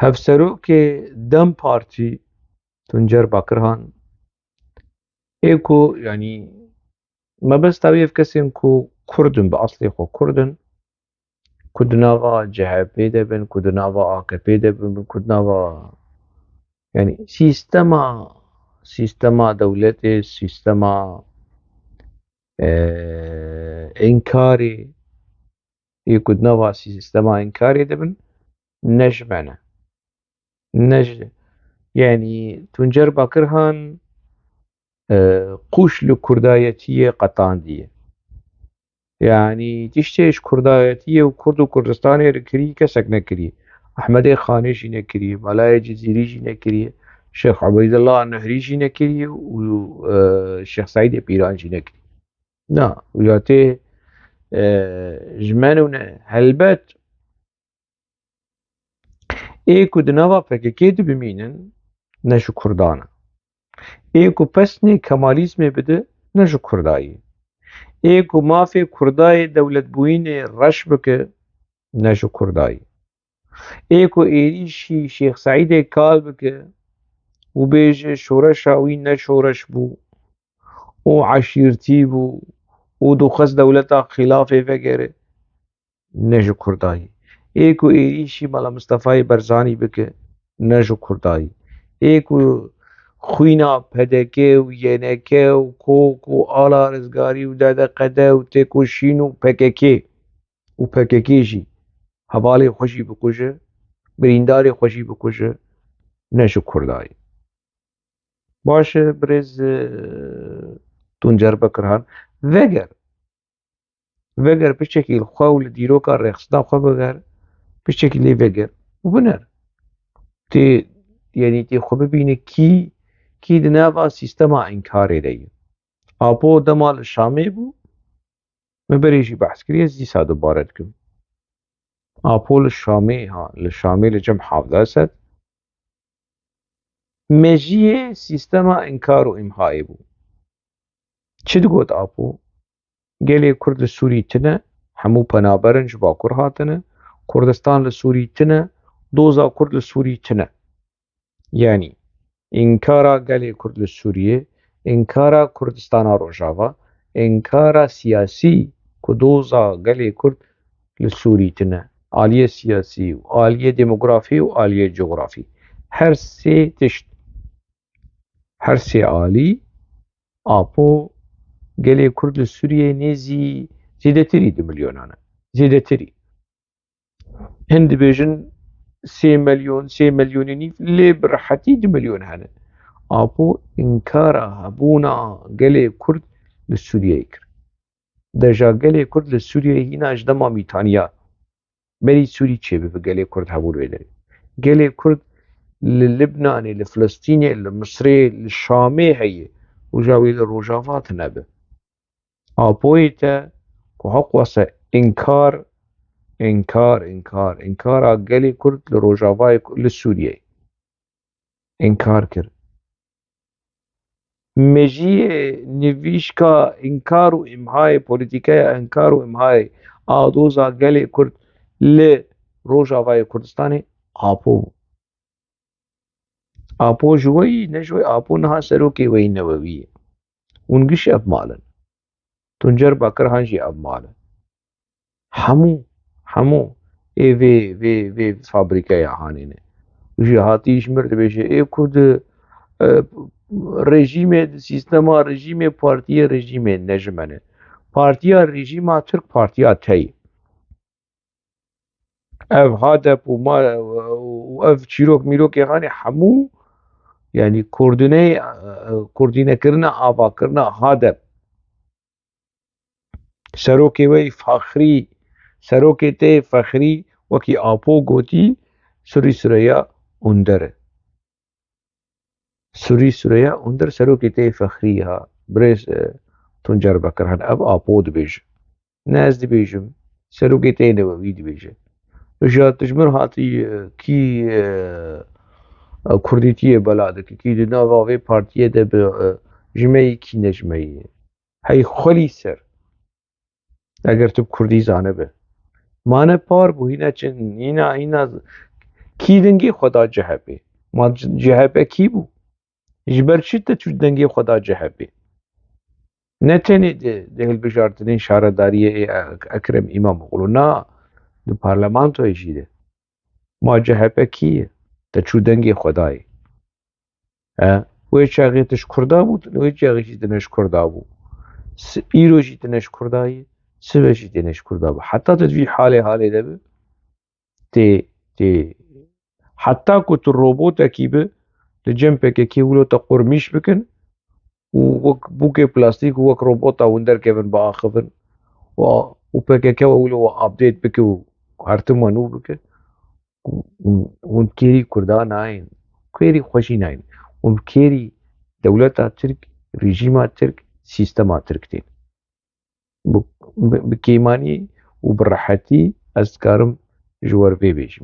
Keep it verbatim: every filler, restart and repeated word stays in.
Hevserokê DEM Partî Tuncer Bakirhan ê ku, yanî, mebesta wî ev kesên ku Kurd in, bi eslê xwe Kurd in, ku di nava C H P de bin, ku di nava A K P de bin, ku di nava, yanî, sîstema, sîstema dewletê, sîstema, e, înkarê, ê ku di nava sîstema înkarê de bin, ne ji me ne. Ne ji, yanî, Tuncer Bakirhan, e, qûş li kurdayetiyê qetandiye. Yanî, tiştê ji kurdayetiyê û Kurd û Kurdistanê re kirî kesek nekiriye. Ehmedê Xanê jî nekiriye, Melayê Cizîrî jî nekiriye, Şêx Ubeydullah Nehrî jî nekiriye û, e, Şêx Seîdê Pîran jî nekiriye. Na, û ya tê, e, ji me nûne. Helbet, ê ku di nava P K K de bimînin, ne ji Kurdan e. Ê ku pesnê Kemalîzmê bide, ne ji Kurda ye. Ê ku mafê Kurdayê dewletbûyînê reş bike, ne ji Kurda ye. Ê ku êrîşî Şêx Seîdê kal bike û bêje şoreşa wî ne şoreş bû û eşîrtî bû û dixwest dewleta xîlafê vegere, ne ji Kurda ye. Ê ku êrîşî Mela Mistefayê Barzanî bike, ne ji Kurda ye. Ê ku xwîna P D K û Y N K û KOK û Ala Rizgarî û D D K D û Têkoşîn û P K K û P K K jî hevalê xwe jî bikuje, birîndarê xwe jî bikuje, ne ji Kurda ye. Baş e, birêz, e, Tuncer Bekirhan, veger. Veger piçekî li xwe û li dîroka rêxistina xwe biger, piçekî lê veger û biner. Tê, yanî tê xwe bibîne kî, kî di nava sîstema înkarê de ye. Apo dema li Şamê bû, me berê jî behs kiriye, ez dîsa dubare dikim. Apo li Şamê, ha, li Şamê li cem Hafid Esed mejiyê sîstema înkar û îmhayê bû. Çi digot Apo? Gelê Kurd li Sûrî tune, hemû penaber in, ji Bakur hatine. Kurdistan li Sûrî tune, doza Kurd li Sûrî tune. Yanî, înkara gelê Kurd li Sûriyê, înkara Kurdistana Rojava, înkara siyasî ku doza gelê Kurd li Sûrî tune, aliyê siyasî û aliyê demografî û aliyê cografî. Her sê tişt, her sê alî, Apo, gelê Kurd li Sûriyê nêzî zêdetirî du milyonan e. Zêdetirî. Hin dibêjin sê milyon, sê milyon û nîv, lê bi rehetî du milyon hene. Apo înkara hebûna gelê Kurd li Sûriyeyê kir. Deja gelê Kurd li Sûriyeyê hîna ji dema Mîtaniya berî Sûrî çêbibe gelê Kurd hebûn wê derê. Gelê Kurd li Libnanê, li Filistînê, li Misirê, li Şamê heye û ja wê li Rojava tune be. Apoyê te ku heq wese înkar, înkar, înkar, înkara gelê Kurd li Rojavayê Ku-, li Sûriyeyê înkar kir. Mejiyê nivîşka înkar û îmhayê, polîtîkeya înkar û îmhayê a doza gelê Kurd li Rojavayê Kurdistanê Apo bû. Apo ji we yî, ne ji we, Apo niha serokê we yî newewî ye. Hûn giş ev mal in. Tuncer Bakirhan jî ev mal e. Hemû, hemû ê vê, vê, vê fabrîkeya hanê ne. Jî hatî ji mir dibêje, ê ku di, e, rejîmê, di sîstema rejîmê, partiyê rejîmê ne ji me ne. Partiya rejîma Tirk partiya te ye. Ev HADEP û ma-, û ev çîrok mîrokê hanê hemû, yanî koordîneyê, koordînekirina, avakirina HADEP. Serokê we yî fexrî, serokê te yê fexrî, wekî Apo gotî, Surî Sureya Onder e. Surî Sureya Onder serokê te yê fexrî ha. Birêz, e, Tuncer Bekirhan, ev Apo dibêje. Ne ez dibêjim, serokê te yê newewî dibêje. Ji ya tu ji mir hatî, e, kî, e, e, kurdîtiyê bela dike, kî di nava vê partiyê de bi, e, ji me yî, kî ne ji me yî. Hey xwelî ser. Eger tu bi kurdî zanibe. Mane par bû, hîna çi, hîna, hîna Kî dengê xwe da C H P? Ma C H P kî bû? Ji ber çi te çû dengê xwe da C H P? Ne tenê di, di hilbijartinên şaredariyê ê Ekrem Îmamoğlu, na, di parlamentoyê jî de. Ma C H P kî ye? Te çû dengê xwe dayê. E, wê çaxê tu ji Kurda bû, wê çaxê jî tu ne ji Kurda bû. Si-, îro jî tu ne ji Kurda yî, sibe jî tu ne ji Kurda bû. Heta tu di vî halê halê de bi, tê, tê, heta ku tu robotekî bi, li cem P K K wilo te qurmîş bikin û wek bûkê plastîk û wek robota hûn derkevin biaxivin û, û P K K we wilo we update bike û hertim we nû bike. Hûn, hûn kêrî Kurda nayên, kêrî xwe jî nayên. Hûn kêrî dewleta Tirk, rejîma Tirk, sîstema Tirk tên. Bi, bi, bi kêmanî û bi rehetî ez dikarim ji we re vê bêjim.